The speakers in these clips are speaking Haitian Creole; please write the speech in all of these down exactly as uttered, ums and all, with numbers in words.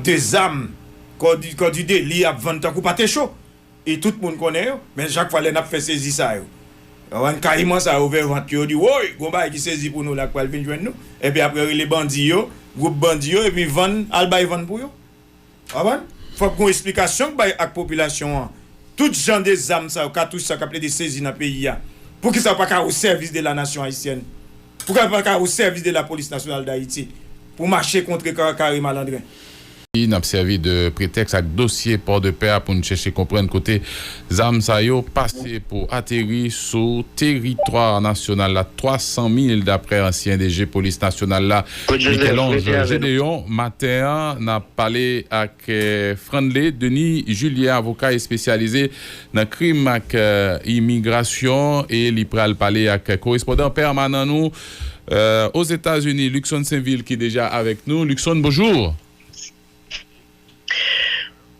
De zam, kò di, kò di deli ap vann tankou pate cho. E tout moun konnen yo, men chak fwa lè n ap fè sezi sa yo, w konprann, kayiman sa yo ouvè vant yo, yo di, woy, gon bagay ki sezi pou nou la k pral vin jwenn nou. Epi apre rele bandi yo, gwoup bandi yo, epi vann, al bay vann pou yo. W konprann? Fòk gon esplikasyon k bay ak popilasyon an. Tout jan de zam sa yo, katouch sa k ap plede sezi nan peyi a. Poukisa yo pa ka o sèvis de la nasyon ayisyèn? Poukisa yo pa ka o sèvis de la polis nasyonal d Ayiti pou mache kontre kare kare malandren? N ap sèvi de pretèks ak dosye Pòdepè a pou n chèche konprann kote zam sa yo pase pou ateri sou teritwa nasyonal la. Twa san mil, daprè ansyen D G polis nasyonal la, Michel-Ange Gédéon. Maten an, n ap pale ak eh, Frandley Denis Julien, avoka espesyalize nan krim ak eh, imigrasyon, e li pral pale ak korespondan pèmanan nou eh, Ozetazini, Luckson Sainvil, ki deja avèk nou. Luckson, bonjou.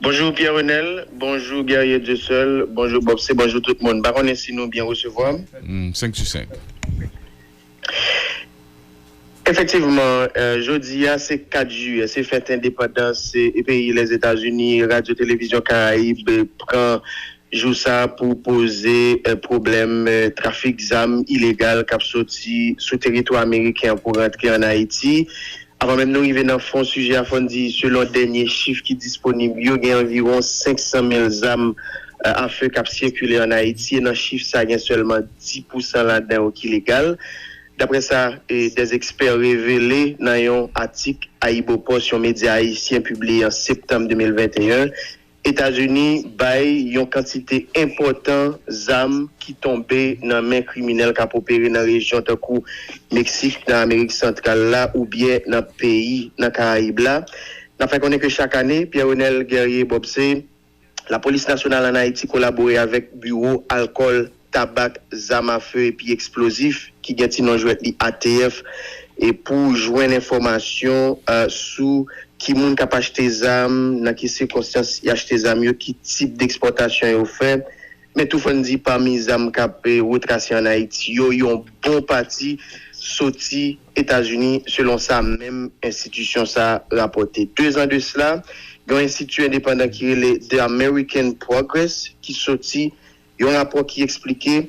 Bonjou Pierre Renel, bonjou Guerrier Dieuseul, bonjou Bobse, bonjou tout moun. M pa konnen si nou byen resevwa m. Hmm, senk sou senk. Efektivman, eh, jodi a se kat jiyè, se fèt endepandans eh, peyi Lèzetazini. Radyo Televizyon Karayib eh, pran jou sa pou poze eh, pwoblèm eh, trafik zam ilegal k ap soti sou teritwa ameriken an pou rantre ann Ayiti. Avan menm nou rive nan fon sijè a, fò n di, selon dènye chif ki disponib yo, gen anviwon senk san mil zam eh, afe k ap sikile ann Ayiti, e nan chif sa, gen sèlman dis pousan ladan yo ki legal. Daprè sa eh, des ekspè revele nan yon atik Ayibopost, yon medya ayisyen, pibliye an septanm de mil venteyen, Etazini bay yon kantite enpòtan zam ki tonbe nan men kriminèl k ap opere nan rejyon tankou Meksik, nan Amerik Santral la, oubyen nan peyi nan Karayib la. N ap fè konnen ke chak ane, Pierre Renel Guerrier Bobse, Lapolis Nasyonal ann Ayiti kolabore avèk Biwo Alkòl, Tabak, Zam Afe epi Eksplozif, ki gen ti non jwèt li A T F, e pou jwenn enfòmasyon eh, sou ki moun k ap achte zam, nan ki sikonstans y achte zam yo, ki tip dekspòtasyon yo fè. Men tou fò n di pami zam k ap eh, retrase ann Ayiti yo, yon bon pati soti Etazini, selon sa menm enstitisyon sa rapòte. Dezan de sila, gen yon enstiti endepandan ki rele The American Progress ki soti yon rapò ki eksplike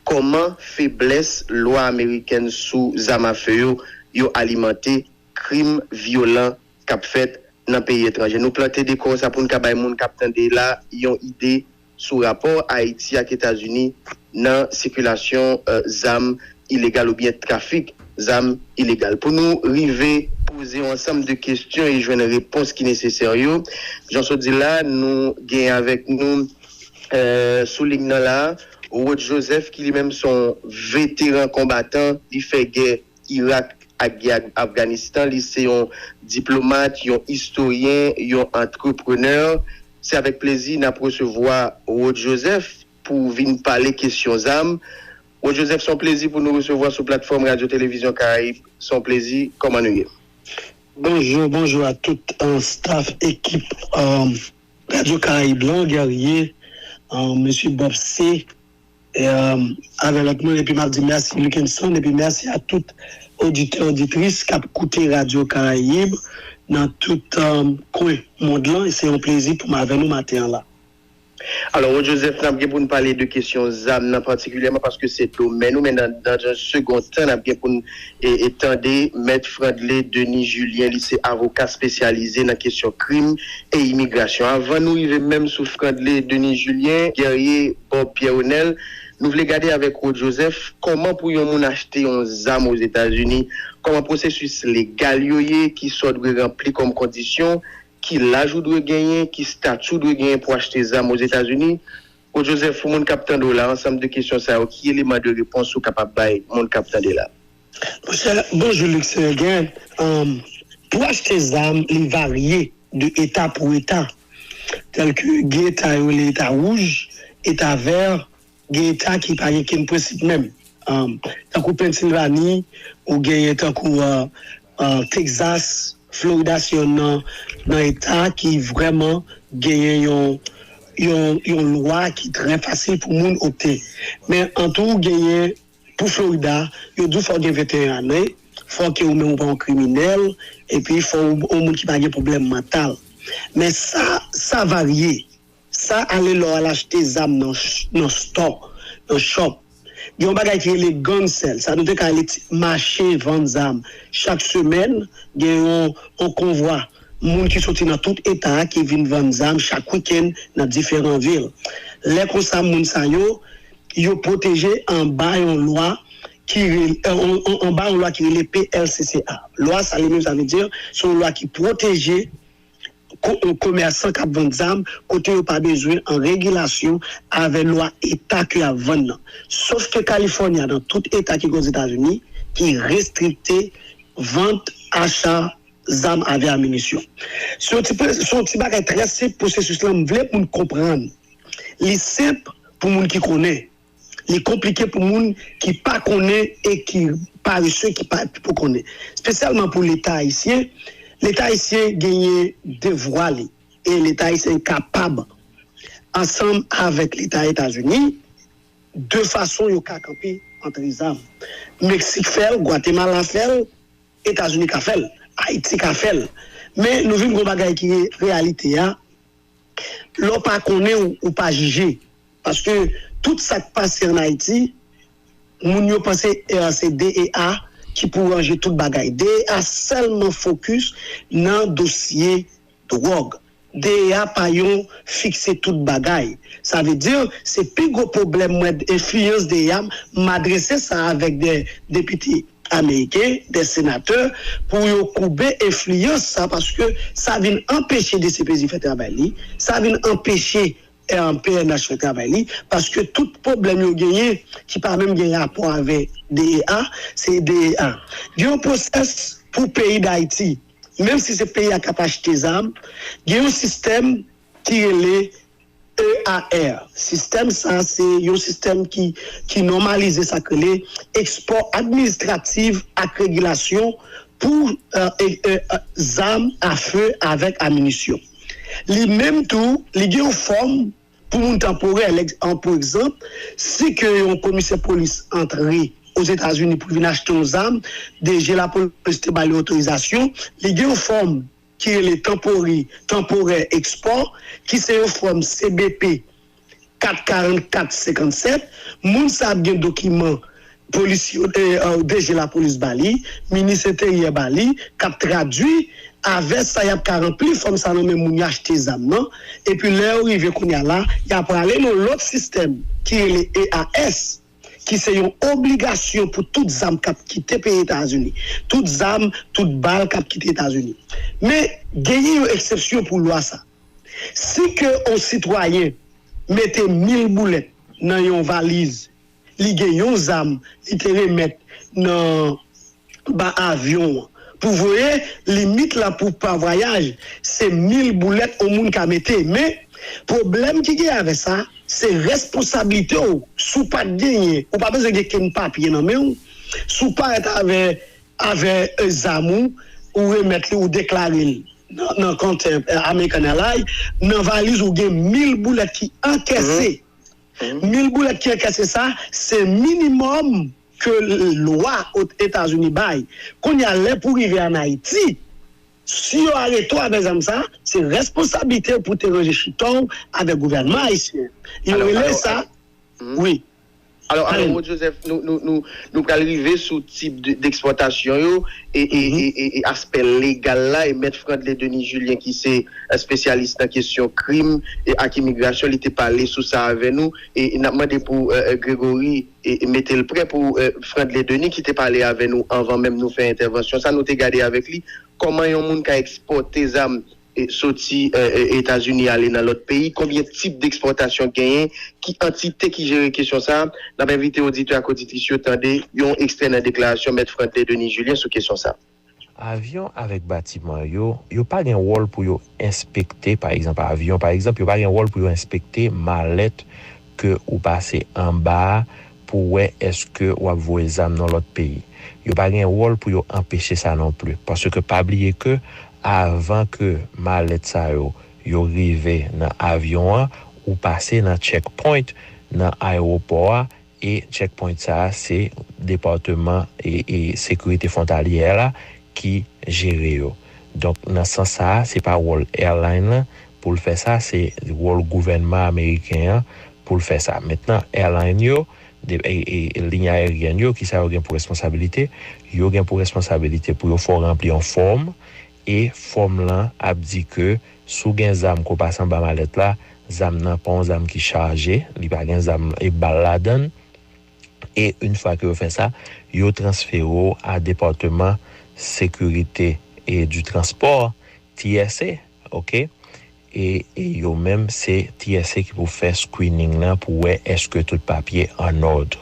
kòman feblès lwa amerikèn sou zam afe yo, yo alimante krim vyolan k ap fèt nan peyi etranje. Nou plante dekò sa pou n ka bay moun k ap tande la yon ide sou rapò Ayiti ak Etazini nan sikilasyon eh, zam ilegal oubyen trafik zam ilegal. Pou nou rive poze yon ansanm de kesyon e jwenn repons ki nesesè yo, jan sot di la, nou gen avèk nou eh, sou liy nan la, Rod Joseph, ki li menm se yon veteran konbatan, li fè gè Irak ak gè Afganistan. Li se yon diplomat, yon istoryen, yon antreprenè. Se avèk plezi n ap resevwa Rod Joseph pou vin pale kesyon zam. Rod Joseph, se yon plezi pou nou resevwa sou platfòm Radyo Televizyon Karayib. Se yon plezi. Kòman nou ye? Bonjou, bonjou a tout uh, staff, ekip um, Radyo Karayib lan, Guerrier, um, Mesye Bob C, e, um, avè lòt moun, epi m ap di mèsi Luckenson, epi mèsi a tout oditè, oditris k ap koute Radyo Karayib nan tout um, kwen mond lan. E se yon plezi pou m avè nou maten an la. Alò, Rod Joseph, n ap gen pou n pale de kesyon zam nan patikilyèman paske se domèn ou, men nan, nan yon segon tan, n ap gen pou n e, e tande Mèt Frandley Denis Julien, li se avoka espesyalize nan kesyon krim e imigrasyon. Avan nou rive menm sou Frandley Denis Julien, Guerrier Bob Pierre Renel, nou vle gade avèk Rod Joseph kòman pou yon moun achte yon zam Ozetazini, kòman pwosesis legal yo ye, kisa w dwe ranpli kòm kondisyon, ki laj ou dwe genyen, ki stati w dwe genyen pou achte zam Ozetazini. Rod Joseph, pou moun k ap tande w la, ansanm de kesyon sa yo, ki eleman de repons ou kapab bay moun k ap tande la? Monchè, bonjou Luxergen. Um, pou achte zam, li varye de eta pou eta. Tèlke gen eta yo rele eta wouj, eta vè, gen eta ki pa gen kenn prensip menm. Um, tankou Pensilvani, ou genyen tankou uh, uh, Texas, Florida se youn nan, nan eta ki vrèman genyen yon, yon, yon lwa ki trè fasil pou moun opte. Men an tou, ou genyen pou Florida, yo di w fò w gen venteyen ane, Fò ke ou menm ou pa yon kriminèl, epi fò ou yon moun ki pa gen pwoblèm mantal. Men sa, sa varye. Sa ale lè w al achte zam nan, nan store, nan shop. Gen yon bagay ki rele gun sale. Sa nou te ka rele ti mache vann zam. Chak semèn, gen yon, yon konvwa moun ki soti nan tout eta a ki vin vann zam chak wikenn nan diferan vil. Lè konsa, moun sa yo, yo pwoteje anba yon lwa ki rele, anba yon lwa ki rele P L C C A. Lwa sa li menm, sa vle di, se yon lwa ki pwoteje ko-, komèsan k ap vann zam, kote yo pa bezwen an regilasyon avè lwa eta ke y ap vann nan. Sof ke California, nan tout eta ki gen Ozetazini, ki restrikte vant, acha zam avè aminisyon. Se yon ti pre-, se yon ti bagay trè senp, pwosesis lan, m vle pou n konprann. Li senp pou moun ki konnen. Li konplike pou moun ki pa konnen e ki parese, ki pa, ki poko konnen. Espesyalman pou Leta ayisyen, Leta ayisyen genyen devwa li. E Leta ayisyen kapab, ansanm avèk Leta Etazini, de fason yo ka kanpe antre zam. Meksik fè l, Gwatemala fè l, Etazini ka fè l, Ayiti ka fè l. Men nou vin gen yon bagay ki reyalite a, lè w pa konnen, ou, ou pa jije. Paske tout sa k pase ann Ayiti, moun yo panse, eh, se D E A ki pou ranje tout bagay. D E A sèlman fokis nan dosye dwòg. D E A pa yon fikse tout bagay. Sa vle di, se pi gwo pwoblèm mwen, enfliyans D E A, m adrese sa avèk de depite ameriken, de senatè, pou yo koube enfliyans sa, paske sa vin anpeche D C P J fè travay li, sa vin anpeche, eh, P N H fè travay li, paske tout pwoblèm yo genyen ki pa menm gen rapò avè D E A, se D E A. Gen yon pwosès pou peyi Dayiti, menm si se peyi a k ap achte zam, gen yon sistèm ki rele E A R. Sistèm sa a se yon sistèm ki, ki nòmalize sa k rele ekspò administratif ak regilasyon pou, eh, eh, eh, zam a fe avèk aminisyon. Li menm tou, li gen yon fòm pou moun tanporè. Lèg-, an, pou egzanp, si ke yon komisè polis antre Ozetazini pou vin achte yon zam, D G lapolis te ba li otorizasyon, li gen yon fòm ki rele tanpori, tanporè ekspò, ki se yon fòm C B P kat karannkat senkannsèt, moun sa ap gen dokiman polis yo, eh, eh, D G lapolis ba li, minis enteryè ba li, k ap tradui avè sa y ap ka ranpli fòm sa nan men moun y achte zam nan, epi lè yo rive kounye a la, y ap prale nan lòt sistèm ki rele E A S, ki se yon obligasyon pou tout zam k ap kite peyi Etazini, tout zam, tout bal k ap kite Etazini. Men, genyen yon eksepsyon pou lwa sa. Si ke yon sitwayen mete mil boulèt nan yon valiz, li gen yon zam li te remèt nan ba avyon an pou voye, limit la pou pa vwayaj, se mil boulèt yon moun ka mete. Men, pwoblèm ki gen avè sa, se responsablite w. Si w pa t genyen, ou pa bezwen gen kenn papye nan men w. Si w parèt avè, avè, eh, zam ou, ou remèt li, ou deklare l nan, nan kont, eh, American Airlines, nan valiz ou gen mil boulèt ki ankese. Mil boulèt ki ankese sa, se minimòm ke lwa Etazini bay. Kounye a, lè pou rive ann Ayiti, si yo arete w avè zam sa, se responsablite w pou te ranje chita w avèk gouvènman ayisyen. Yo rele sa, wi. Alò, alò, Rod Joseph, nou, nou, nou, nou pral rive sou tip de, dekspòtasyon yo e, e, e, e, e aspè legal la, e Mèt Frandley Denis Julien, ki se, eh, espesyalis nan kesyon krim e ak imigrasyon, li te pale sou sa avè nou. E, e n ap mande pou, eh, eh, Gregory, e, e mete l prè pou, eh, Frandley Denis, ki te pale avè nou anvan menm nou fè entèvansyon sa, nou te gade avèk li kòman yon moun ka ekspòte zam e soti, eh, eh, Etazini ale nan lòt peyi, konbyen tip dekspòtasyon genyen, ki antite ki jere kesyon sa a? N ap envite oditè ak oditris yo tande yon ekstrè nan deklarasyon Mèt Frandley Denis Julien sou kesyon sa a. Avyon avèk batiman yo, yo pa gen wòl pou yo enspekte, pa egzanp, avyon, pa egzanp, yo pa gen wòl pou yo enspekte malèt ke ou pase anba a pou wè èske w ap voye zam nan lòt peyi. Yo pa gen wòl pou yo anpeche sa non pli. Paske pa bliye ke avan ke malèt sa yo, yo rive nan avyon an, ou pase nan checkpoint nan ayewopò a, E checkpoint sa a, se Depatman e, e Sekirite Fwontalyè la ki jere yo. Donk, nan sans sa a, se pa wòl airline lan pou l fè sa, se wòl gouvènman ameriken an pou l fè sa. Mentnan, airline yo, de, e, e, liy ayeryèn yo, kisa yo gen pou responsabilite? Yo gen pou responsabilite pou yo fè w ranpli yon fòm, e fòm lan ap di ke si w gen zam ke w pase anba malèt la, zam nan pa yon zam ki chaje, li pa gen zam e bal ladan l. E yon fwa ke yo fè sa, yo transfere w a Depatman Sekirite e di Transpò, T S A, oke? E, e yo menm, se T S A ki pou fè screening lan pou wè èske tout papye an òd.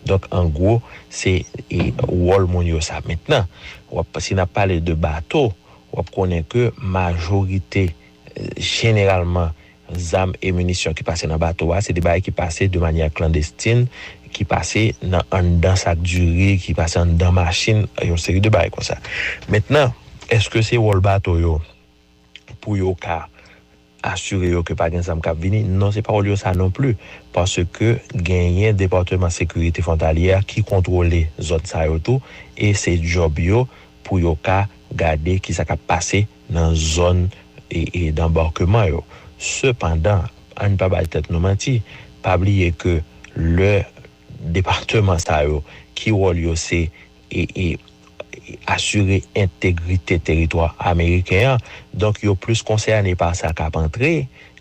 Donk, an gwo, se e, wòl moun yo sa. Mentnan, w ap, si n ap pale de bato, w ap konnen ke majorite, e, jeneralman, zam e minisyon ki pase nan bato a, se de bagay ki pase de manyè klandestin, ki pase nan anndan sak diri, ki pase anndan machin, yon seri de bagay konsa. Mentnan, èske se wòl bato yo pou yo ka asire yo ke pa gen zam k ap vini? Non, se pa wòl yo sa non pli, paske genyen Depatman Sekirite Fwontalyè ki kontwole zòn sa yo tou, e se djòb yo pou yo ka gade kisa k ap pase nan zòn e, e danbakman yo. Sepandan, ann pa bay tèt nou manti, pa bliye ke lè depatman sa yo, ki wòl yo se e, e, e asire entegrite teritwa ameriken an, donk yo plis konsène pa sa k ap antre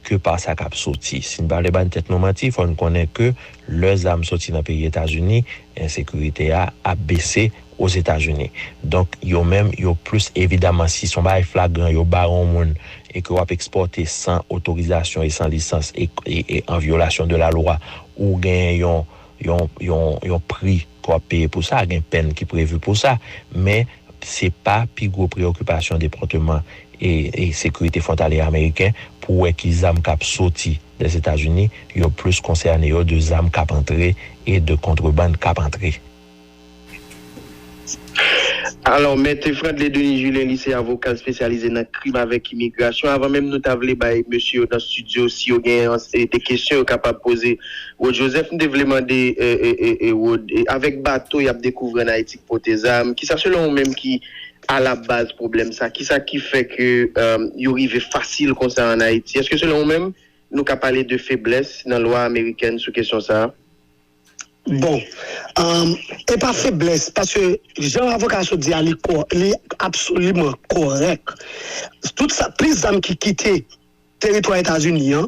ke pa sa k ap soti. Si n pa vle ba n tèt nou manti, fò n konnen ke lè zam soti nan peyi Etazini, ensekirite a ap bese Ozetazini. Donk, yo menm, yo plis evidaman, si se yon bagay flagran, yo ba yon moun e ke w ap ekspòte san otorizasyon e san lisans e, e, e an vyolasyon de la lwa, ou gen yon, yon, yon, yon pri ke w ap peye pou sa, gen pèn ki previ pou sa. Men, se pa pi gwo preyokipasyon Depatman e, e Sekirite Fwontalyè Ameriken pou wè ki zam k ap soti Lèzetazini, yo plis konsène yo de zam k ap antre e de kontrebann k ap antre. Alò, Mèt Fredley Denis Julien, li se avoka l espesyalize nan krim avèk imigrasyon. Avan menm nou ta vle bay mesye yo nan estidyo, si yo gen de kesyon yo kapab poze Rod Joseph, m te vle mande Rod, avèk bato y ap dekouvri ann Ayiti k pote zam, kisa selon ou menm ki alabaz pwoblèm sa? Kisa ki fè ke yo rive fasil konsa ann Ayiti? Èske selon ou menm, nou ka pale de feblès nan lwa amerikèn sou kesyon sa a? Bon, e pa feblès, paske jan avoka a sot di a, li kò, li absoliman kòrèk. Tout sa, plis zam ki kite teritwa Etazini an,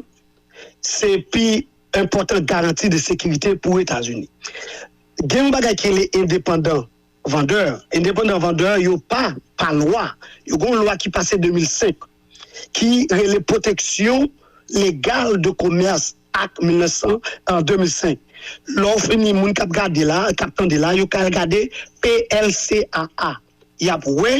se pi enpòtan garanti de sekirite pou Etazini. Gen yon bagay ki rele endepandan vandè. Endepandan vandè yo pa, pa lwa, yo gen yon lwa ki pase de mil senk ki rele pwoteksyon legal de komès ak mil nèf san, an de mil senk. Lè w fini, moun k ap gade la, k ap tande la, yo ka al gade P L C A A. Y ap wè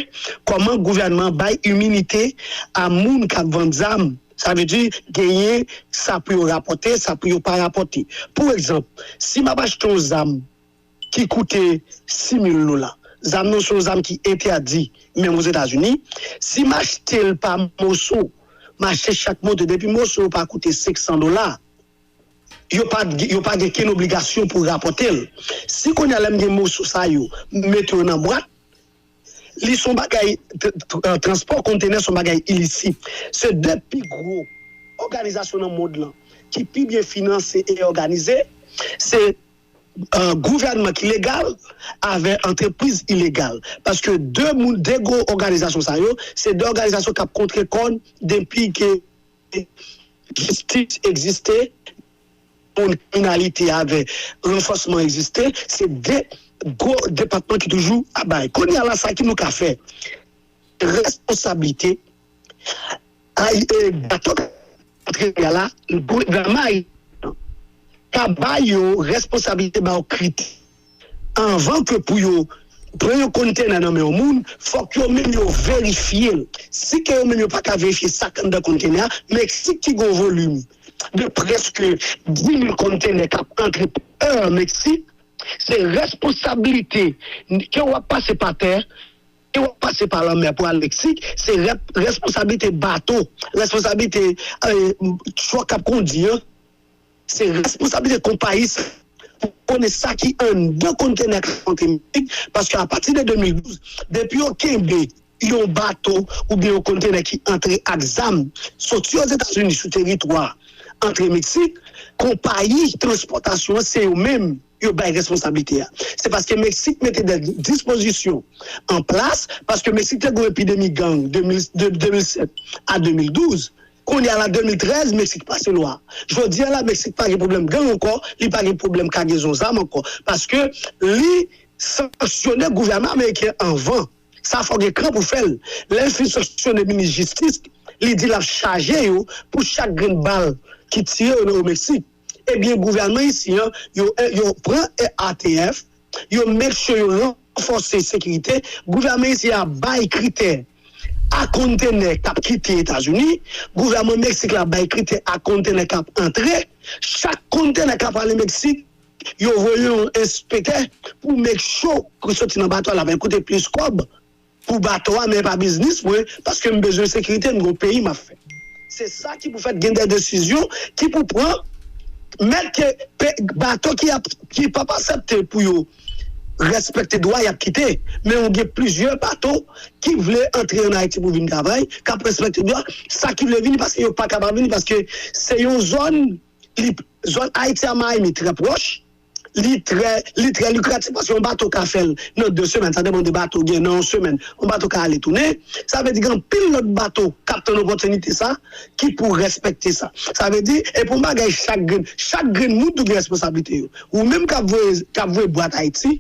kòman gouvènman an bay iminite a moun k ap vann zam. Sa vle di, genyen sa pou yo rapòte, sa pou yo pa rapòte. Pou egzanp, si m ap achte yon zam ki koute sis mil dola, zam nan se yon zam ki entèdi menm Ozetazini, si m achte l pa moso, m achte chak moso, depi moso yo pa koute senk san dola, yo pa, yo pa gen kenn obligasyon pou rapòte l. Si kounye a lè m gen moso sa yo, m mete yo nan bwat, li se yon bagay, transpò kontenè se yon bagay ilisit. Se de pi gwo òganizasyon nan mond lan ki pi byen finanse e òganize, se gouvènman ki legal avè antrepriz ilegal. Paske de moun, de gwo òganizasyon sa yo, se de òganizasyon k ap kontre kò n depi ke jistis egziste, moun kriminalite avè ranfòsman egziste, se de gwo depatman ki toujou ap bay. Kounye a la, sa ki nou ka fè? Responsablite, ay, e, bato k ap antre la, gouvènman ka ba yo responsablite, ba yo kritè. Anvan ke pou yo pran yon kontenè nan men yon moun, fòk yo menm yo verifye l. Si ke yo menm yo pa ka verifye sa k anndan kontenè a, Meksik ki gen yon volim de prèske dis mil kontenè k ap antre pa è Meksik, se responsablite ke w ap pase pa tè, ke w ap pase pa lanmè pou al Meksik, se responsablite bato, responsablite chofè k ap kondi an. Se responsablite konpayi sa pou konnen sa ki anndan kontenè k ap antre Meksik, paske apati de de mil douz, depi yo kenbe yon bato oubyen yon kontenè ki antre ak zam soti Ozetazini sou teritwa antre Meksik, konpayi transpòtasyon an se yo menm yo bay responsablite a. Se paske Meksik mete de dispozisyon an plas, paske Meksik te gen yon epidemi gang de mil, de de mil sèt a de mil douz. Kounye a la, de mil trèz, Meksik pase lwa. Jodi a la, Meksik pa gen pwoblèm gang ankò, li pa gen pwoblèm kagezon zam ankò, paske li sanksyone gouvènman ameriken anvan. Sa fò gen kran pou fè l. Lè l fin sanksyone minis jistis, li di l ap chaje yo pou chak grenn bal ki tire yo nan Omeksik. Ebyen, gouvènman isi an, yo, yo pran A T F, yo make sure yo ranfòse sekirite. Gouvènman isi an ap bay kritè a kontenè k ap kite Etazini. Gouvènman Meksik la bay kritè a kontenè k ap antre. Chak kontenè k ap ale Meksik, yo voye yon enspektè pou make sure ke soti nan bato a la va koute plis kòb pou bato a, men pa biznis mwen, paske m bezwen sekirite, m gon peyi m ap fè. Se sa ki pou fèt gen de desizyon ki pou pran, mèt ke pe- bato ki ap ki p ap aksepte pou yo respekte dwa y ap kite, men ou gen plizyè bato ki vle antre ann Ayiti pou vin travay, k ap respekte dwa, sa ki vle vini paske yo pa kapab vini paske se yon zòn, li, zòn Ayiti a Miami trè pwòch, li trè, li trè likratif paske yon bato ka fè l nan de semèn, sa depann de bato w gen nan yon semèn, yon bato ka ale tounen, sa vle di gen anpil lòt bato k ap tann opòtinite sa ki pou respekte sa. Sa vle di, e pou yon bagay chak grenn, chak grenn moun tou gen responsablite yo. Ou menm k ap voye, k ap voye bwat Ayiti,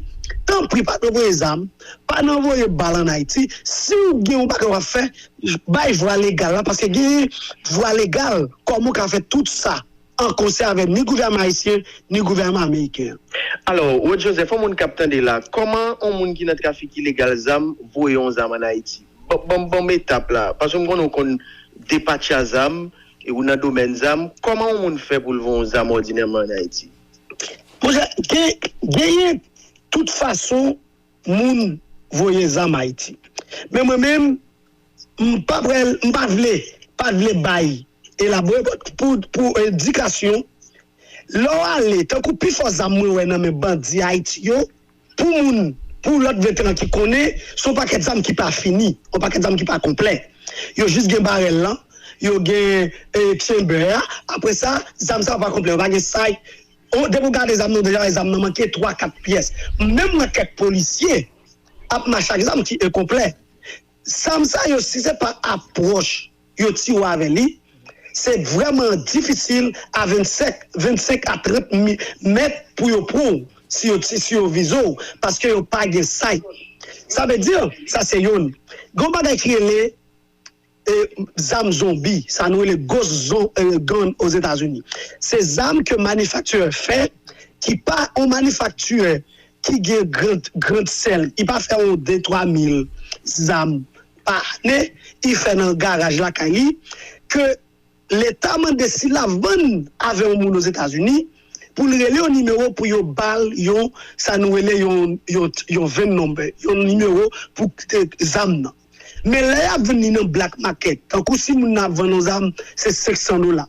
tanpri pa nan voye zam, pa nan voye bal ann Ayiti. Si w gen yon bagay w ap fè, bay vwa legal la, paske gen vwa legal, kòman w ka fè tout sa an konsè avè ni gouvèman ayisyen, ni gouvèman ameriken an. Alò, Rod Joseph, yon moun k ap tande la, kòman yon moun ki nan trafik ilegal zam voye yon zam ann Ayiti? Ban ban m etap la, paske m konnen w konn depatcha zam, e ou nan domèn zam, kòman yon moun fè pou l voye yon zam òdinèman ann Ayiti? Monchè, gen, genyen tout fason moun voye zam Ayiti. Men mwen menm, m pa prè, m pa vle, pa vle bay elabore pou, pou edikasyon. Lè w ale, tankou pifò zam mwen wè nan men bandi Ayiti yo, pou moun, pou lòt veteran ki konnen, se yon pakèt zam ki pa fini, yon pakèt zam ki pa konplè. Yo jis gen barèl lan, yo gen e, chamber a, apre sa, zam sa yo pa konplè, yo pa gen say. O, depi w gade zam nan, deja zam nan manke twa, kat pyès. Menm mwen kèk polisye ap mache ak zam ki enkonplè. Zam sa yo, si se pa apwòch yo tire w avè li, se vrèman difisil a vennsenk, vennsenk a trant mèt pou yo pran w si yo, si yo vize w, paske yo pa gen say. Sa vle di, sa se youn. Gen yon bagay ki rele e, zam zonbi, sa nou rele ghost zon, e, gun Ozetazini. Se zam ke manifaktirè fè, ki pa yon manifaktirè ki gen grand, grand sèl, li pa fè yon de twa mil zam pa ane, li fè nan garaj lakay li, ke Leta mande si l ap vann avè yon moun Ozetazini, pou l rele yon nimewo pou yo ba l yon, sa nou rele yon, yon, yon vin number, yon nimewo pou zam nan. Men lè y ap vann li nan black market, tankou si moun nan ap vann yon zam, se senk san dola.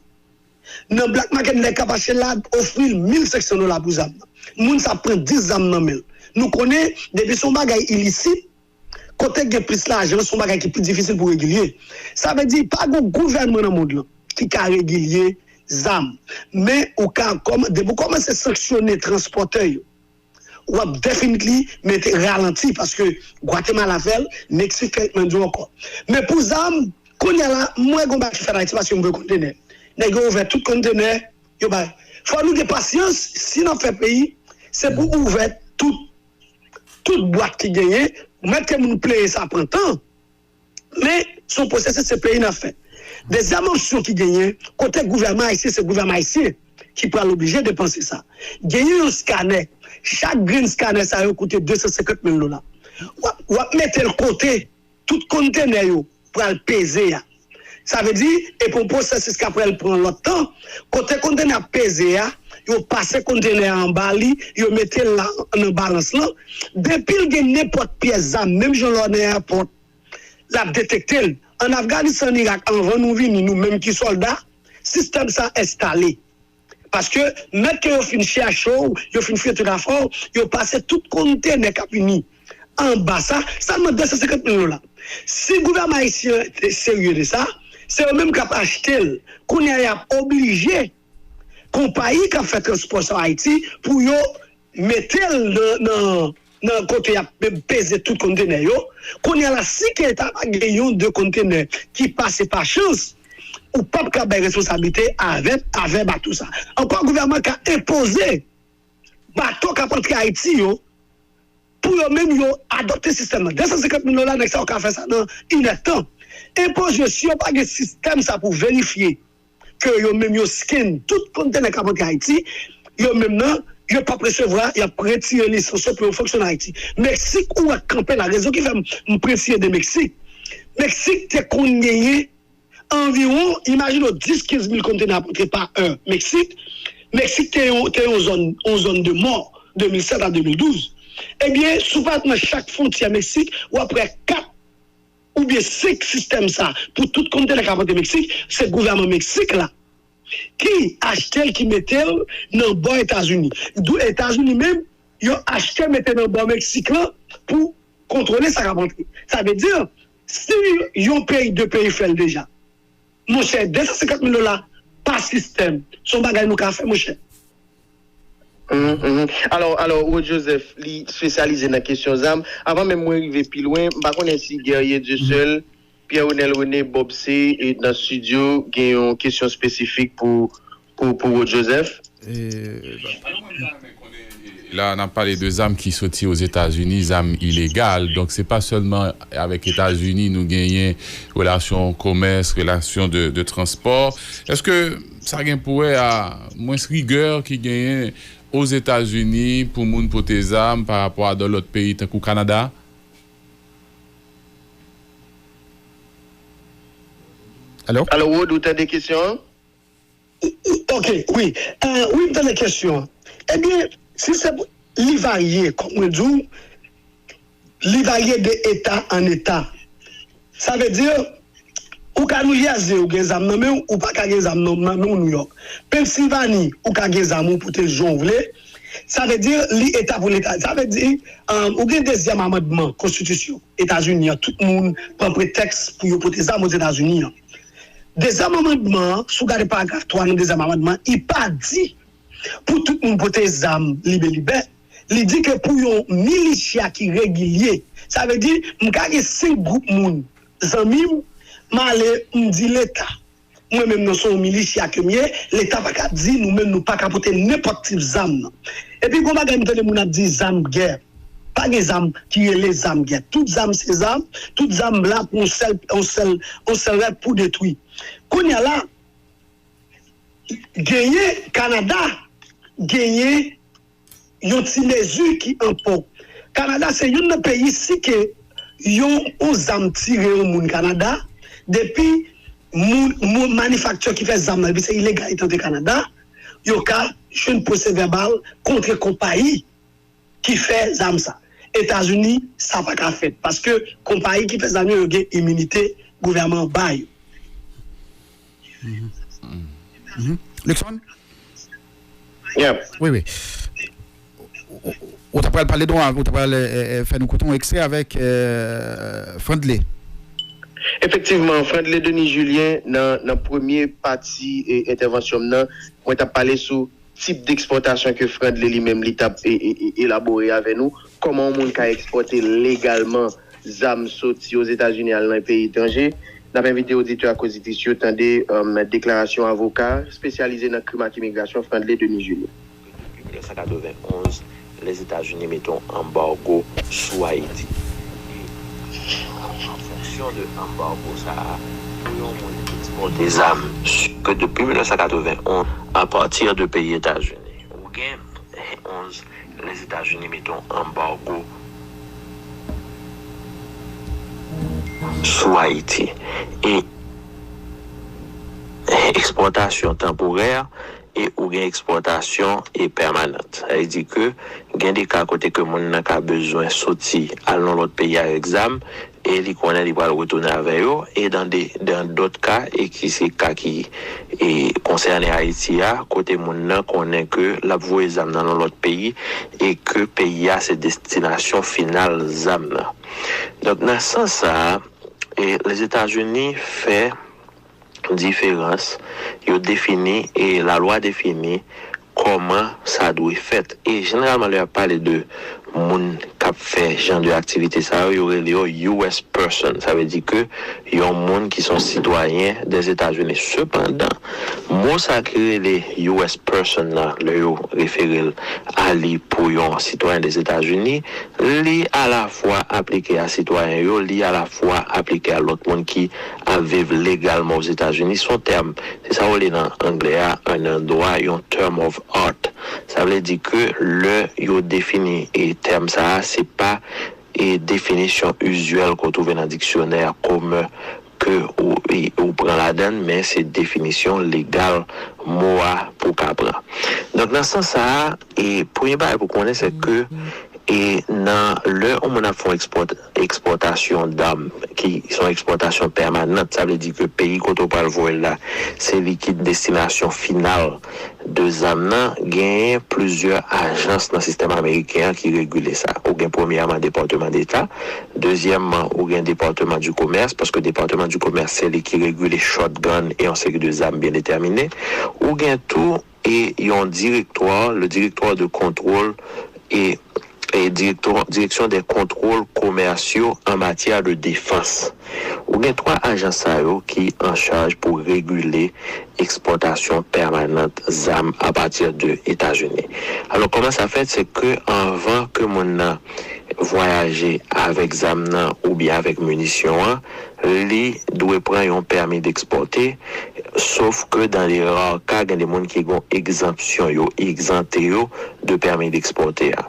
Nan black market, nèg k ap achte l la ofri l mil senk san dola pou zam nan. Moun sa ap pran dis zam nan men l. Nou konnen, depi se yon bagay ilisit, kote k gen plis lajan, se yon bagay ki pi difisil pou regilye. Sa vle di, pa gen yon gouvènman nan mond lan ki ka regilye zam. Men, ou ka kòman, depi w kòmanse sanksyone transpòtè yo, w ap definitely mete ralanti, paske Gwatemala fè l, Meksik fè l, mwen di w ankò. Men pou zam, kounye a la, m wè gen yon bagay ki fèt Ayiti paske m voye kontenè. Nèg yo ouvè tout kontenè, yo bay. Fò nou gen pasyans, si n ap fè peyi, se pou ouvè tout, tout bwat ki genyen, mèt ke moun plenyen sa pran tan. Men, se yon pwosesis, se peyi n ap fè. Dezyèm opsyon ki genyen, kote gouvèman ayisyen, se gouvèman ayisyen ki pral oblije depanse sa. Genyen yon skanè. Chak grenn skanè sa yo koute de san senkant mil dola. W ap, w ap mete l kote tout kontenè yo pral peze a. Sa vle di, e pou yon pwosesis k ap pral pran lòt tan, kote kontenè ap peze a, yo pase kontenè a anba li, yo mete l la nan balans lan. Depi l gen nenpòt pyès zam, menm jan lè w nan èpòt, l ap detekte l. Ann Afganistan, ann Irak, anvan nou vini, nou menm ki sòlda, sistèm sa enstale. Paske mèt ke yo fin chèche w, yo fin fete afè w, yo pase tout kontenè k ap vini anba sa, sèlman de san senkant mil dola. Si gouvènman ayisyen te serye de sa, se yo menm k ap achte l. Kounye a, y ap oblije konpayi k ap fè transpò sa Ayiti pou yo mete l nan, nan, nan kote y ap peze tout kontenè yo. Kounye a la, si ke ta pa gen yon de kontenè ki pase pa chans, ou p ap ka bay responsablite avè, avè bato sa. Ankò, gouvènman ka enpoze bato k ap antre Ayiti yo, pou yo menm yo adopte sistèm nan. De san senkant mil dola, nèg sa yo ka fè sa nan inèdtan. Enpoze yo, si yo pa gen sistèm sa pou verifye ke yo menm yo scan tout kontenè k ap antre Ayiti, yo menm nan, yo p ap resevwa, y ap retire lisans yo pou yo fonksyone Ayiti. Meksik, ou wè k kanpe la, rezon ki fè m, m presize de Meksik. Meksik te konn genyen anviwon, imajine w, dis kenz mil kontenè ap antre pa è Meksik. Meksik te yon, te yon zòn, yon zòn de mò, de mil sèt a de mil douz. Ebyen, si w pa t nan chak fwontyè Meksik, w ap wè kat oubyen senk sistèm sa pou tout kontenè k ap antre Meksik, se gouvèman Meksik la ki achte l, ki mete l nan bò Etazini. Dou Etazini menm, yo achte mete nan bò Meksik lan pou kontwole sa k ap antre. Sa vle di, si yon peyi, de peyi fè l deja, monchè, de san senkant mil dola pa sistèm, se yon bagay nou ka fè, monchè. Mhm, mhm. Alò, alò, Rod Joseph, li espesyalize nan kesyon zam. Avan menm mwen rive pi lwen, m pa konnen si Guerrier Dieuseul, Pierre Onel René, Bob C, e nan estidyo, gen yon kesyon espesifik pou, pou, pou Rod Joseph. E, la, n ap pale de zam ki soti Ozetazini, zam ilegal. Donk, se pa sèlman avèk Etazini nou genyen relasyon komès, relasyon de, de transpò. Èske sa gen pou wè a mwens rigè ki genyen Ozetazini pou moun pote zam pa rapò a de lòt peyi tankou Kanada? Alo? Alo, Rod, ou tande kesyon an? Ok, wi. Euh, wi, m tande kesyon an. Ebyen, si se pou, li varye, kòm mwen di w, li varye de eta an eta. Sa vle di, ou ka New Jersey, ou gen zam nan men w, ou pa ka gen zam nan, nan men w New York. Pennsylvanie, ou ka gen zam ou pote l jan w vle. Sa vle di, li eta pou leta. Sa vle di, euh, ou gen dezyèm amandman konstitisyon Etazini an, tout moun pran pretèks pou yo pote zam Ozetazini an. Dezyèm amandman an, si w gade paragraf twa nan dezyèm amandman, li pa di pou tout moun pote zam libelibè. Li di ke pou yon militia ki regilye, sa vle di, m ka gen senk gwoup moun, zanmi m, m ale, m di Leta, mwen menm nan se yon militia ke m ye, Leta pa ka di nou menm nou pa ka pote nenpòt tip zam nan. Epi gon bagay m tande moun ap di zam gè. Pa gen zam ki rele zam gè. Tout zam se zam, tout zam la pou yon sèl, yon sèl, yon sèl rèt pou detwi. Kounye a la, genyen Kanada, genyen yon ti mezi ki an pò. Kanada se youn nan peyi si ke yon, yon zam tire yon moun Kanada, depi moun, moun manifakti ki fè zam nan, depi se ilegal li t antre Kanada, yo ka jwenn pwosè vèbal kont konpayi ki fè zam sa. Etazini, sa pa ka fèt. Paske konpayi ki fè zam yo, yo gen iminite gouvèman an ba yo. Luckson? Wi, wi. Ou ta pral pale dwa, ou ta pral fè nou koute yon ekstrè avèk Frandley. Efektivman, Frandley Denis Julien, nan, nan premye pati entèvansyon m nan, mwen t ap pale sou tip dekspòtasyon ke Frandley li menm li t ap elabore avè nou, kòman yon moun ka ekspòte legalman zam soti Ozetazini al nan peyi etranje. N ap envite oditè ak oditris yo tande deklarasyon avoka espesyalize nan krim ak imigrasyon Frandley Denis Julien. Depi mil nèf san katrevenn onz, Lèzetazini mete yon anbago sou Ayiti. An fonksyon de anbago sa a, pou yon moun ekspòte zam, ke depi mil nèf san katrevenn onz, apati de peyi Etazini, ou gen onz, Lèzetazini mete yon anbago sou Ayiti. E ekspòtasyon tanporè e ou gen ekspòtasyon e pèmanan. Sa vle di ke gen de ka kote ke moun nan ka bezwen soti al nan lòt peyi avèk zam, e li konnen li pral retounen avè yo, e dan de, dan dòt ka, e ki se ka ki e konsène Ayiti a, kote moun nan konnen ke l ap voye zam nan nan lòt peyi, e ke peyi a se destinasyon final zam nan. Donk, nan sans sa a, e Lèzetazini fè diferans, yo defini, e lalwa defini kòman sa dwe fèt. E jeneralman, lè y ap pale de moun k ap fè jan de aktivite sa yo, yo rele yo U S person. Sa vle di ke yon moun ki se yon sitwayen dèzetazini. Sepandan, mo sa ki rele U S person nan, lè yo refere l a li pou yon sitwayen dèzetazini, li alafwa aplike a sitwayen yo, li alafwa aplike a lòt moun ki ap viv legalman Ozetazini. Se yon tèm, se sa yo rele nan anglè a, an endwa, yon term of art. Sa vle di ke lè yo defini e tèm sa a, se pa e definisyon izyèl ke w twouve nan diksyonè komen ke ou, e, ou pran ladan l, men se definisyon legal mo a pou w ka pran. Donk, nan sans sa a, e premye bagay pou konnen, se ke e nan lè yon moun ap fè yon ekspòt-, ekspòtasyon dam, ki se yon ekspòtasyon pèmanant, sa vle di ke peyi kote w pral voye l la, se li ki destinasyon final de zam nan, genyen plizyè ajans nan sistèm ameriken an ki regile sa. Ou gen premyèman Depatman Deta, dezyèmman, ou gen Depatman di Komès, paske Depatman di Komès, se li ki regile shotgun e yon seri de zam byen detèmine. Ou gen tou e yon direktwa, le directoire de contrôle e, e direktwa, direction des contrôles commerciaux en matière de défense. Ou gen twa ajans sa yo ki an chaj pou regile ekspòtasyon pèmanant zam apati de Etazini. Alò, kòman sa fèt? Se ke anvan ke moun nan vwayaje avèk zam nan oubyen avèk minisyon an, li dwe pran yon pèmi d'ekspòte, sof ke dans les rares cas, gen de moun ki gon egzanpsyon, yo egzante yo de pèmi d'ekspòte a.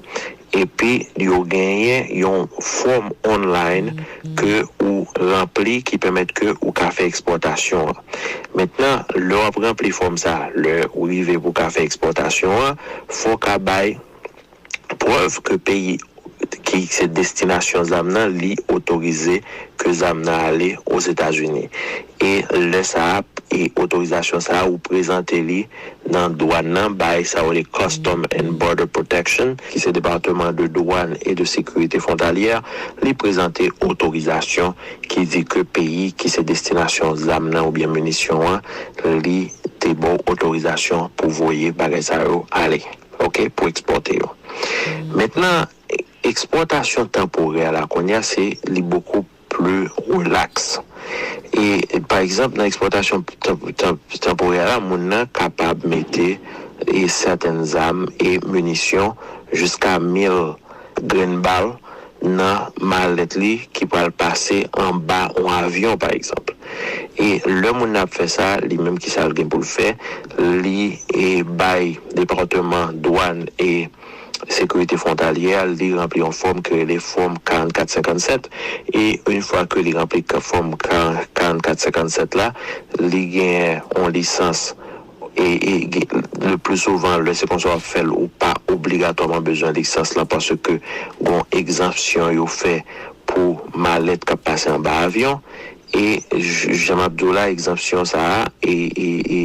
Epi, yo genyen yon fòm online ke ou ranpli ki pèmèt ke ou ka fè ekspòtasyon an. Mentnan, lè w ap ranpli fòm sa a, lè ou rive pou w ka fè ekspòtasyon an, fò w ka bay prèv ke peyi ki se destinasyon zam nan, li otorize ke zam nan ale Ozetazini. E lè sa a, e otorizasyon sa a, ou prezante li nan dwàn nan, bay sa yo rele Custom and Border Protection, ki se Depatman de Dwàn e de Sekirite Fwontalyè, li prezante otorizasyon ki di ke peyi ki se destinasyon zam nan oubyen minisyon an, li te ba w otorizasyon pou voye bagay sa yo ale, oke, pou ekspòte yo. Mentnan, e-, ekspòtasyon tanporè la, kounye a, se li bokou pli rilaks. E, e, pa egzanp, nan ekspòtasyon tan-, tan-, tanporè la, moun nan kapab mete, e, sèten zam e minisyon jiska mil grenn bal nan malèt li ki pral pase anba yon avyon, pa egzanp. E lè moun nan ap fè sa, li menm, ki sa l gen pou l fè? Li, e, bay Depatman Dwàn e Sekirite Fwontalyè, li ranpli yon fòm ki rele fòm karannkat senkannsèt. E yon fwa ke li ranpli ka-, fòm ka-, karannkat senkannsèt la, li gen yon lisans. E, e, gen, le pli souvan, lè se konsa w ap fè l, ou pa obligatwaman bezwen lisans lan, paske gon egzanpsyon yo fè pou malèt k ap pase anba avyon. E j-, jan m ap di w la, egzanpsyon sa a, e, e, e,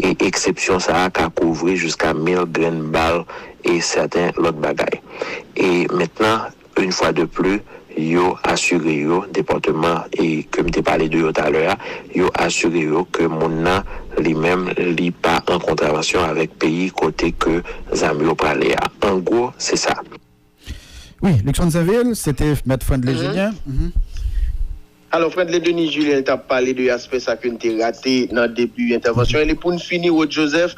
e eksepsyon sa a ka kouvri jiska mil grenn bal e sèten lòt bagay. E mentnan, yon fwa de pli, yo asire yo, depatman e ke m te pale de yo talè a, yo asire yo ke moun nan, li menm, li pa an kontravansyon avèk peyi kote ke zam yo prale a. An gwo, se sa. Wi, Luckson Sainvil, se te Mèt Frandly Julien. Mhm. Alò, Frandly Denis Julien, li t ap pale de aspè sa ke n te rate nan debi entèvansyon. E pou n fini, Rod Joseph,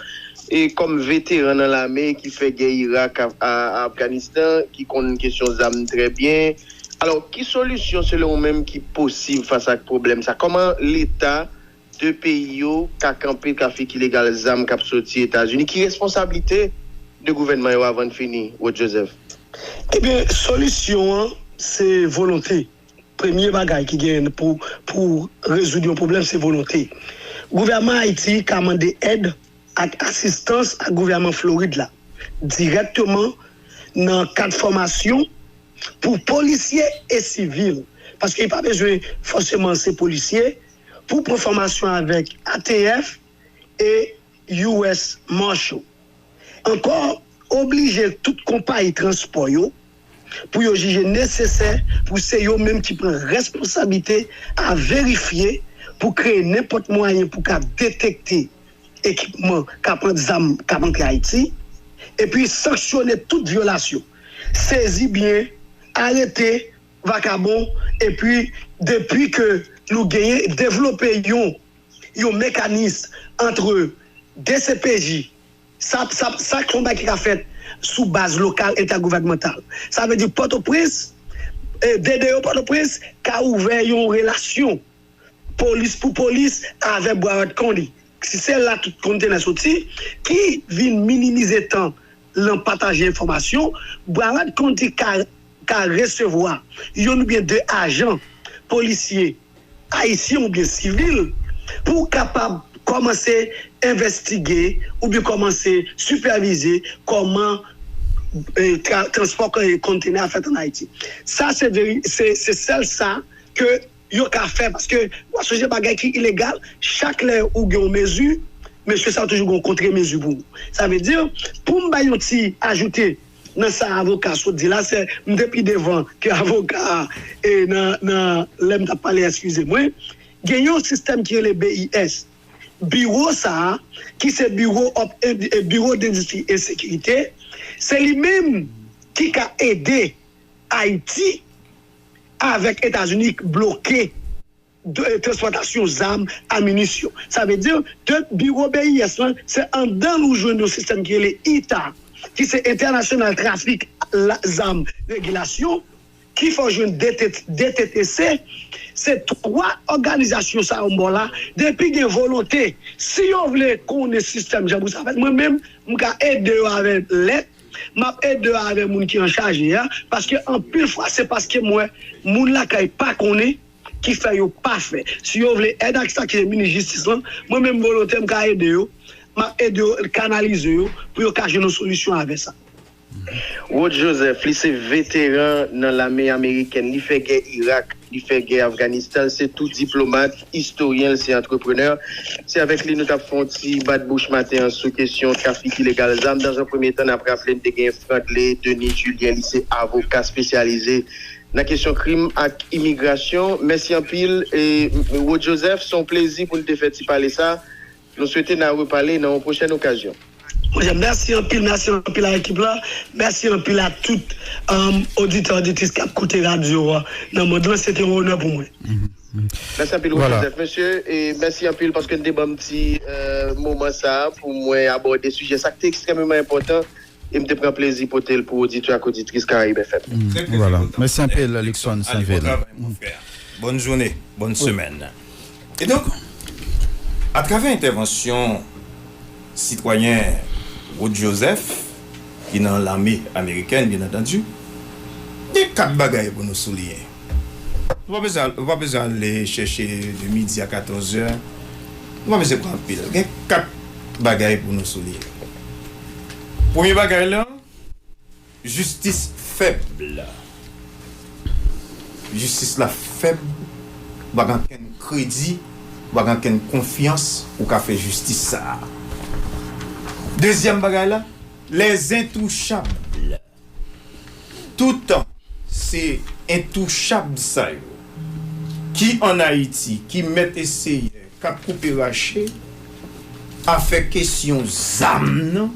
e kòm veteran nan lame ki fè gè Irak, a, a Afganistan, ki konn kesyon zam trè byen. Alò, ki solisyon, selon ou menm, ki posib fas ak pwoblèm sa? Kòman Leta de peyi yo ka kanpe trafik ilegal zam k ap soti Etazini? Ki responsablite de gouvènman yo, avan n fini, Rod Joseph? Ebyen, solisyon an, se volonte. Premye bagay ki gen pou, pou rezoud yon pwoblèm, se volonte. Gouvèman Ayiti ka mande èd ak asistans ak gouvèman Florid la, dirèkteman nan kad fòmasyon pou polisye e sivil. paske li pa bezwen fòseman se polisye, pou pran fòmasyon avèk A T F e U S Marshal. Ankò, oblije tout konpayi transpò yo pou yo jije nesesè pou se yo menm ki pran responsablite a verifye pou kreye nenpòt mwayen pou ka detekte ekipman k ap pran zam k ap antre Ayiti, epi sanksyone tout vyolasyon, sezi byen, arete vakabon, epi depi ke nou genyen, devlope yon, yon mekanis antre D C P J, sa, sa, sa se yon bagay ki ka fèt sou baz lokal entègouvènmantal. Sa vle di Pòtoprens, eh, D D O Pòtoprens ka ouvè yon relasyon polis pou polis avèk Broward County. Si se la tout kontena soti, ki vin minimize tan lan pataje enfòmasyon, Broward County ka, ka resevwa youn oubyen de ajan polisye ayisyen oubyen sivil pou kapab kòmanse envestige oubyen kòmanse sipèvize kòman eh, tra- transpò eh, kontena a fèt ann Ayiti. Sa se veri- se se sèl sa ke yo ka fè, paske w ap sonje bagay ki ilegal, chak lè ou gen yon mezi, mesye sa yo toujou gen yon kontre mezi pou ou. Sa vle di, pou m bay yon ti ajoute nan sa avoka sot di la, se m te pi devan ke avoka a e nan, nan lè m t ap pale, eskize mwen, gen yon sistèm ki rele B I S. Biwo sa a, ki se Biwo of Ind- eh, Biwo d'Indistri e Sekirite, se li menm ki ka ede Ayiti avèk Etazini bloke de- transpòtasyon zam a minisyon. Sa vle di, de biwo B I S lan, se anndan l ou jwenn yon sistèm ki rele ita, ki se Entènasyonal Trafik la- Zam Regilasyon, ki fè w jwenn D T D T T C. Se twa òganizasyon sa yo m ba w la, depi gen volonte, si yo vle konnen sistèm jan pou sa fèt, mwen menm, m ka ede yo avèk lèt, m ap ede yo avèk moun ki an chaje a, paske anpil fwa se paske m wè moun lakay pa konnen ki fè yo pa fè. Si yo vle èd ak sa ki se minis jistis lan, mwen menm volonte m ka ede yo, m ap ede yo kanalize yo pou yo ka jwenn yon solisyon avè sa. Rod Joseph, li se veteran nan lame amerikèn, li fè gè Irak, li fè gè Afganistan, l se tou diplomat, istoryen, l se antreprenè. Se avèk li nou t ap fè yon ti bat bouch maten an sou kesyon trafik ilegal zam. Dans un premier temps, n ap raple n te gen Franklin Denis Julien, li se avoka espesyalize nan kesyon krim ak imigrasyon. Mèsi anpil, e, Rod Joseph, se yon plezi pou n te fè ti pale sa. Nou swete n a repale nan yon pwochèn okazyon. Monchè, mèsi anpil, mèsi anpil a ekip la, mèsi anpil a tout um, oditè, oditris k ap koute radyo a nan mond lan, se te yon onè pou mwen. Mèsi anpil, Rod Joseph. Mesye, e mèsi anpil paske n te ban m ti euh, moman sa a pou mwen abòde sijè sa k te ekstrèmeman enpòtan e m te pran plezi pote l pou oditè ak oditris Karayib F M. Vwala. Mèsi anpil, Luckson Sainvil. Bòn jounen, bòn semèn. E donk, atravè entèvansyon sitwayen Rod Joseph, ki nan lame amerikèn, byen antandi, gen kat bagay pou nou souliye. Nou pa bezwen, nou pa bezwen ale chèche de midi a katòz è. Nou pa bezwen pran anpil. Gen kat bagay pou nou souliye. Premye bagay la, jistis fèb. Jistis la fèb. Ou pa gen ankenn kredi, ou pa gen ankenn konfyans ou ka fè jistis sa a. Dezyèm bagay la, les intouchables. Toutan se entouchab sa yo ki ann Ayiti, ki mèt e seyè, k ap koupe rache, afè kesyon zam nan,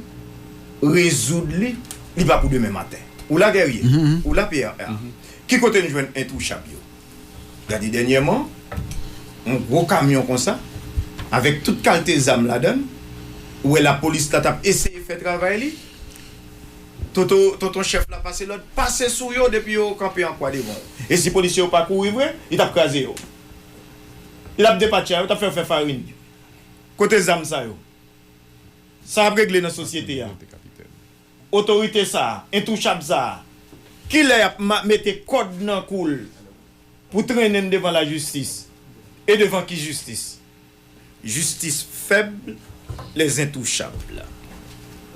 rezoud li, li pa pou demen maten. Ou la, Guerrier? Ou la, P R R? Ki kote n jwenn entouchab yo? Gade dènyèman, yon gwo kamyon konsa, avèk tout kalte zam ladan l, ou wè lapolis la t ap eseye fè travay li, Toto, tonton chèf la pase lòd, pase sou yo depi yo kanpe an kwa devan w. E si polisye yo pa kouri vre, li t ap kraze yo. Li t ap depatcha yo, t ap fè yo fè farin. Kote zam sa yo? Sa ap regle nan sosyete a? Otorite sa a, entouchab sa a, kilè y ap ma- mete kòd nan kou l pou trennen n devan lajistis? E devan ki jistis? Jistis fèb, les intouchables.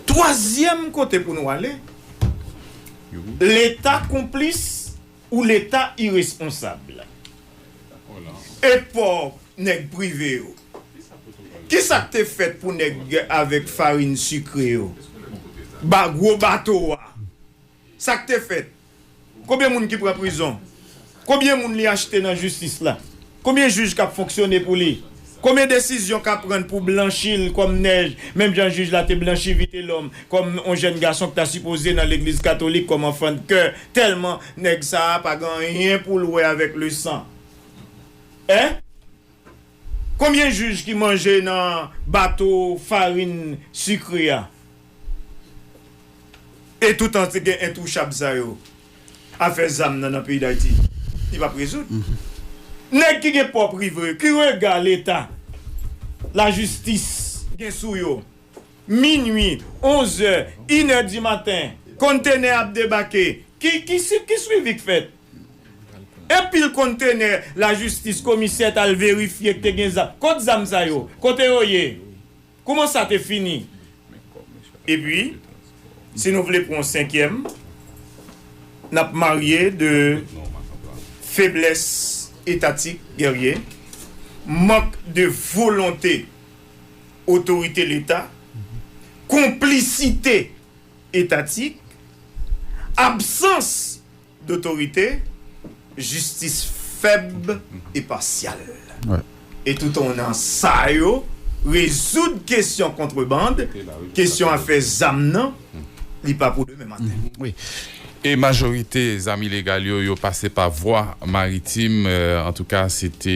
Twazyèm kote pou nou ale, Leta konplis ou Leta iresponsab. E pò nèg prive yo? Kisa k te fèt pou nèg avèk farin sikre yo? Ba gwo bato a. Sa k te fèt? Konbyen moun ki pran prizon? Konbyen moun li achte nan jistis la? Konbyen jij k ap fonksyone pou li? Konbyen desizyon k ap rann pou blanchi l kòm nèj, menm jan jij la te blanchi Vitelòm kòm yon jèn gason ki ta sipoze nan legliz katolik kòm anfan de kè, tèlman nèg sa a pa gen anyen pou l wè avèk lesan? Hein? Konbyen jij ki manje nan bato farin sikre a? E toutan te gen entouchab sa yo, afè zam nan nan peyi Dayiti, li p ap rezoud. Nèg ki gen pò prive, ki rega Leta, lajistis gen sou yo, minui, onzè, inè di maten, kontenè ap debake, ki, ki, si- ki swivi k fèt? E pil kontenè lajistis, komisè t al verifye k te gen zam. Kot zam sa yo? Kote yo ye? Kouman sa te fini? Epi, si nou vle pran yon senkyèm, n ap marye de feblès etatik, gèrye, mank de volonte otorite Leta, konplisite etatik, absans dotorite, jistis fèb e pasyal. E toutan w nan sa yo, rezoud kesyon kontreband, kesyon afè zam nan, li pa pou demen maten. E majorite zam ilegal yo, yo pase pa vwa maritim. Antouka, se te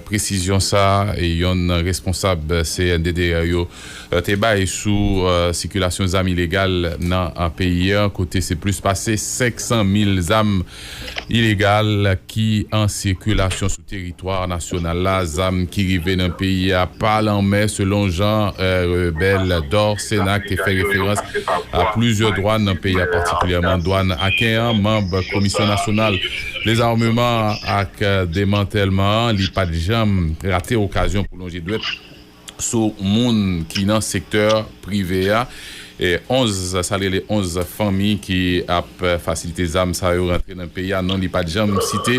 presizyon sa a yonn nan responsab C N D D R yo te bay sou sikilasyon zam ilegal nan peyi a, kote se plis pase senk san mil zam ilegal ki an sikilasyon sou teritwa nasyonal la. Zam ki rive nan peyi a pa lanmè, selon jan rebèl Dor Senak te fè referans a plizyè dwàn nan peyi a, patikilyèman dwàn Aken an. Manb Komisyon Nasyonal Dezawmeman ak Demantèlman an, li pa t janm rate okazyon pou lonje dwèt sou moun ki nan sektè prive a. Onz, sa rele onz fanmi ki ap fasilite zam sa yo rantre nan peyi a. Non li pa t janm site.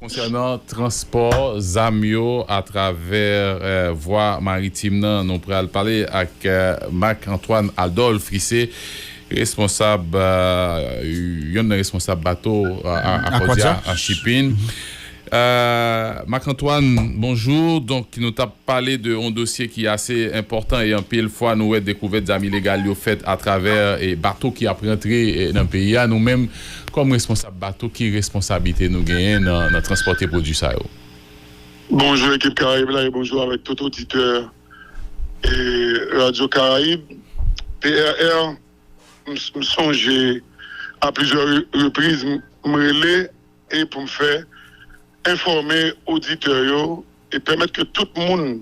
Konsènan transpò zam yo atravè vwa maritim nan, nou pral pale ak Marc Antoine Adolphe ki se responsab, yonn nan responsab bato Akwadya Shipping. Marc Antoine, bonjou. Donk, nou t ap pale de yon dosye ki ase enpòtan e anpil fwa nou wè dekouvèt zam ilegal yo fèt atravè bato ki ap rantre nan peyi a. Nou menm, kòm responsab bato, ki responsablite nou genyen nan, nan transpòte pwodui sa yo? Bonjou ekip Karayib la e bonjou avèk tout oditè e Radyo Karayib. P R R, m sonje a plizyè repriz m rele e pou m fè enfòme oditè yo e pèmèt ke tout moun